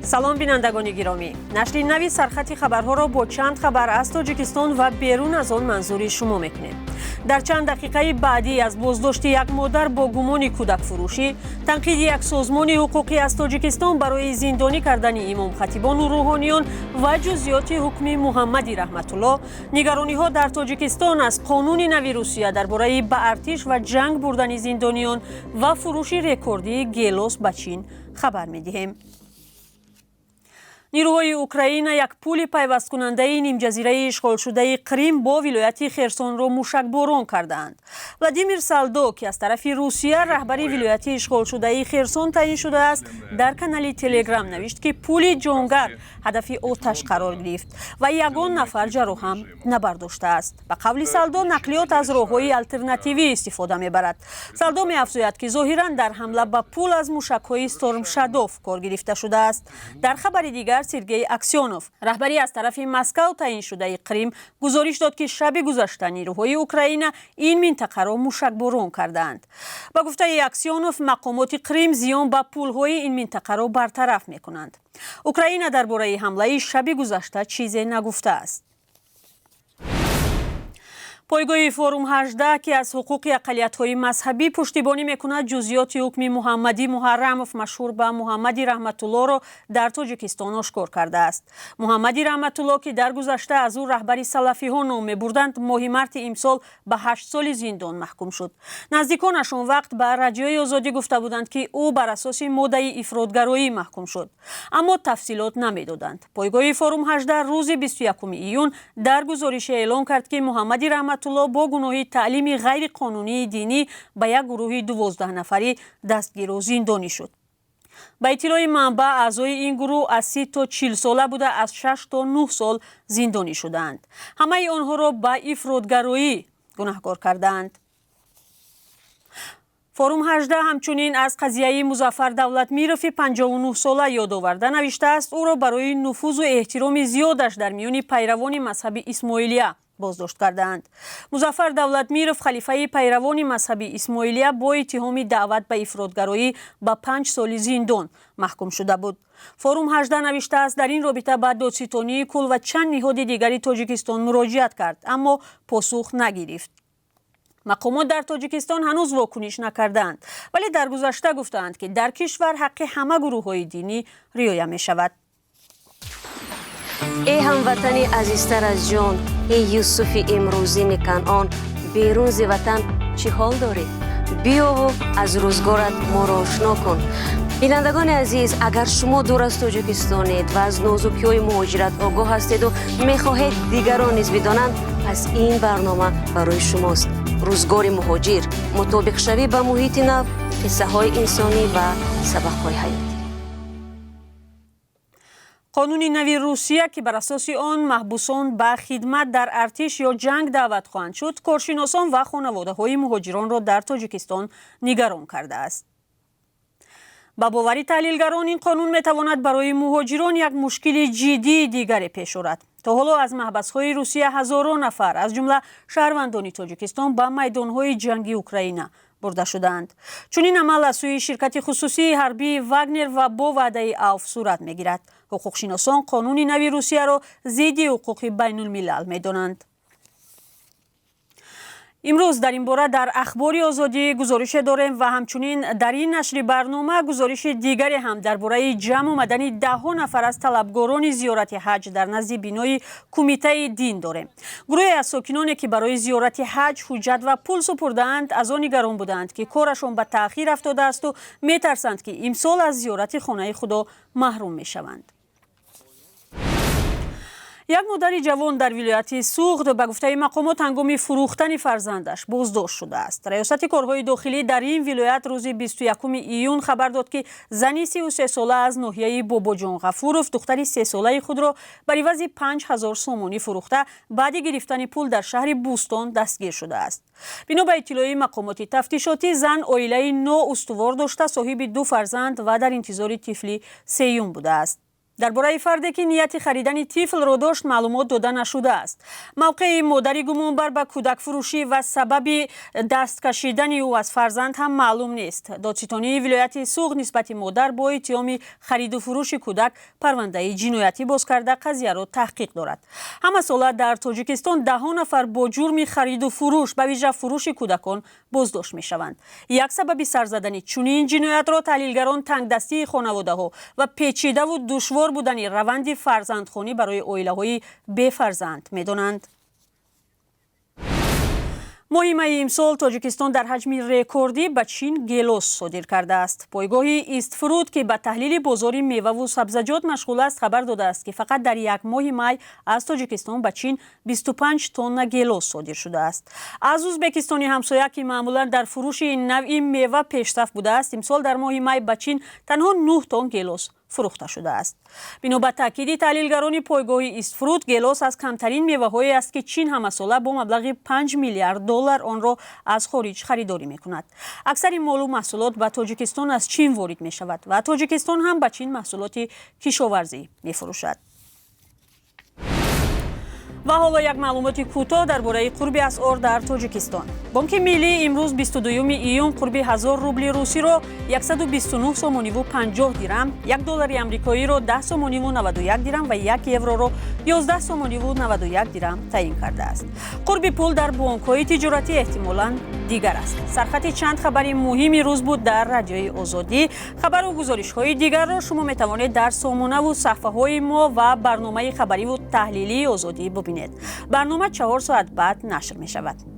Салом, бинандагони гиромӣ. Нашри нави «Сархати хабарҳоро» бо чанд хабар аз Тоҷикистон ва берун аз он манзури шумо мекунем. Дар чанд дақиқаи баъдӣ аз боздошти як модар бо гумони кӯдакфурӯшӣ, танқиди як созмони ҳуқуқӣ аз Тоҷикистон барои зиндонӣ кардани имомхатибону рӯҳониён ва ҷузъиёти ҳукми Муҳаммади Раҳматулло, нигарониҳо дар Тоҷикистон аз қонуни нави Русия дар бораи ба артиш ва ҷанг бурдани зиндониён ва фурӯши рекордии гелос ба Чин хабар медиҳем. Нирӯҳои Украина як пули пайвасткунандаи нимҷазираи ишғолшудаи Қрим бо вилояти Херсонро мушакборон кардаанд. Владимир Салдо, ки аз тарафи Русия раҳбари вилояти ишғолшудаи Херсон таъин шудааст, дар канали Телеграм навишт, ки пули Ҷонгар ҳадафи оташ қарор гирифт ва ягон нафар ҷароҳам набардоштааст. Ба қавли Салдо, нақлиёт аз роҳҳои алтернативӣ истифода мебарад. Салдо меафзояд, ки зоҳиран дар ҳамла ба пул аз мушакҳои Storm Shadow кор гирифта шудааст. Дар хабари дигар, Сергей Аксёнов, раҳбари аз тарафи Москав таъиншудаи Қрим, гузориш дод, ки шаби гузашта нирӯҳои Украина ин минтақаро мушакборон кардаанд. Ба гуфтаи Аксёнов, мақомоти Қрим зиён ба пулҳои ин минтақаро бартараф мекунанд. Украина дар бораи ҳамлаи шаби гузашта чизе нагуфтааст. Пойгоҳи Форум 18, ки аз ҳуқуқи ақаллиятҳои мазҳабӣ пуштибонӣ мекунад, ҷузъиёти ҳукми Муҳаммадӣ Муҳаррамов, машҳур ба Муҳаммади Раҳматуллоро, дар Тоҷикистон ошкор кардааст. Муҳаммади Раҳматулло, ки дар гузашта аз ӯ раҳбари салафиҳо ном мебурданд, моҳи марти имсол ба 8 соли зиндон маҳкум шуд. Наздиконаш он вақт ба Радиои Озодӣ гуфта буданд, ки ӯ бар асоси моддаи ифротгароӣ маҳкум шуд, аммо тафсилот намедоданд. Пойгоҳи Форум 18 рӯзи 21 июн дар гузорише эълон кард, ки Муҳаммади Раҳматулло бо гуноҳи таълими ғайриқонунии динӣ ба як гурӯҳи 12 нафарӣ дастгиру зиндонӣ шуд. Ба иттилои манбаъ, аъзои ин гурӯҳ аз 30 то 40 сола буда, аз 6 то 9 сол зиндонӣ шудаанд. Ҳамаи онҳоро ба ифротгароӣ гунаҳкор кардаанд. Форум 18 ҳамчунин аз қазияи Музаффар Давлатмирови 59 сола ёд оварда навиштааст, ӯро барои нуфузу эҳтироми зиёдаш дар миёни пайравони мазҳаби исмоилия боздошт кардаанд. Музаффар Давлатмиров, халифаи пайравони мазҳаби исмоилия, бо иттиҳоми даъват ба ифротгароӣ ба 5 соли зиндон маҳкум шуда буд. Форум 18 навиштааст, дар ин робита ба Додситонии кулл ва чанд ниҳоди дигари Тоҷикистон муроҷиат кард, аммо посух нагирифт. Мақомот дар Тоҷикистон ҳанӯз вокуниш накардаанд, вале дар гузашта гуфтаанд, ки дар кишвар ҳаққи ҳама гурӯҳҳои динӣ риоя мешавад. Эй ҳамватани азизтар аз ҷон, эй Юсуфи имрӯзини Канъон, берун зи ватан чӣ ҳол дорӣ? Биёву аз рӯзгорат моро ошно кун. Бинандагони азиз, агар шумо дур аз Тоҷикистонед ва аз нозукиҳои муҳоҷират огоҳ ҳастеду мехоҳед дигарон низ бидонанд, пас ин барнома барои шумост. Рӯзгори муҳоҷир, мутобиқшавӣ ба муҳити нав, қиссаҳои инсонӣ ва сабақҳои ҳаёт. Қонуни нави Русия, ки бар асоси он маҳбусон ба хидмат дар артиш ё ҷанг даъват хоҳанд шуд, коршиносон ва хонаводаҳои муҳоҷиронро дар Тоҷикистон нигарон кардааст. Ба бовари таҳлилгарон, ин қонун метавонад барои муҳоҷирон як мушкили ҷиддии дигаре пеш орад. То ҳоло аз маҳбасҳои Русия ҳазорон нафар, аз ҷумла шаҳрвандони Тоҷикистон, ба майдонҳои ҷанги Украина бурда шудаанд. Чунин амал аз сӯи ширкати хусусии ҳарбии Вагнер ва бо ваъдаи авф сурат мегирад. Ҳуқуқшиносон қонуни нави Русияро зидди ҳуқуқи байнулмилал медонанд. Имрӯз дар ин бора дар Ахбори Озодӣ гузорише дорем ва ҳамчунин дар ин нашри барнома гузориши дигаре ҳам дар бораи ҷамъ омадани даҳҳо нафар аз талабгорони зиёрати ҳаҷ дар назди бинои Кумитаи дин дорем. Гурӯҳе аз сокиноне, ки барои зиёрати ҳаҷ ҳуҷҷат ва пул супурдаанд, аз он нигарон буданд, ки корашон ба таъхир афтодаасту метарсанд, ки имсол аз зиёрати хонаи Худо маҳрум мешаванд. Як модари ҷавон дар вилояти Суғд, ба гуфтаи мақомот, ҳангоми фурӯхтани фарзандаш боздошт шудааст. Раёсати корҳои дохилӣ дар ин вилоят рӯзи 21 июн хабар дод, ки зани 33 сола аз ноҳияи Бобоҷон Ғафуров духтари 3 солаи худро бар ивази 5000 сомонӣ фурӯхта, баъди гирифтани пул дар шаҳри Бӯстон дастгир шудааст. Бино ба иттилои мақомоти тафтишотӣ, зан оилаи ноустувор дошта, соҳиби ду фарзанд ва дар интизори тифли сеюм будааст. Дар бораи фарде, ки нияти харидани тифлро дошт, маълумот дода нашудааст. Мавқеи модари гумонбар ба кӯдакфурӯшӣ ва сабаби даст кашидани ӯ аз фарзанд ҳам маълум нест. Додситонии вилояти Суғд нисбати модар бо иттиҳоми хариду фурӯши кӯдак парвандаи ҷиноятӣ боз карда, қазияро таҳқиқ дорад. Ҳамасола дар Тоҷикистон даҳҳо нафар бо ҷурми хариду фурӯш, ба вижа фурӯши кӯдакон, боздошт мешаванд. Як сабаби сар задани чунин ҷиноятро таҳлилгарон тангдастии хонаводаҳо ва печидаву душвор будани раванди фарзандхонӣ барои оилаҳои бефарзанд медонанд. Моҳи майи имсол Тоҷикистон дар ҳаҷми рекордӣ ба Чин гелос содир кардааст. Пойгоҳи Истфрут, ки ба таҳлили бозори меваву сабзаҷот машғул аст, хабар додааст, ки фақат дар як моҳи май аз Тоҷикистон ба Чин 25 тонна гелос содир шудааст. Аз Узбекистони ҳамсоя, ки маъмулан дар фурӯши ин навъи мева пешсаф будааст, имсол дар моҳи май ба Чин танҳо 9 тонн гелос фурӯхта шудааст. Бино ба таъкиди таҳлилгарони пойгоҳи Истфрут, гелос аз камтарин меваҳое аст, ки Чин ҳамасола бо маблағи 5 миллиард доллар онро аз хориҷ харидорӣ мекунад. Аксари молу маҳсулот ба Тоҷикистон аз Чин ворид мешавад ва Тоҷикистон ҳам ба Чин маҳсулоти кишоварзӣ мефурӯшад. Ва ҳоло як маълумоти кӯтоҳ дар бораи қурби асъор дар Тоҷикистон. Бонки Миллӣ имрӯз, 22 июн, қурби 1000 рубли русиро 129 сомониву 50 дирам, 1 доллари амрикоиро 10 сомониву 91 дирам ва 1 евроро 11 сомониву 91 дирам таъин кардааст. Қурби пул дар бонкҳои тиҷоратӣ эҳтимолан дигар аст. Сархати чанд хабари муҳими рӯз буд дар Радиои Озодӣ. Хабару гузоришҳои дигарро шумо метавонед дар сомонаву саҳфаҳои мо ва барномаи хабариву таҳлилии Озодӣ бубинед. Барнома 4 соат баъд нашр мешавад.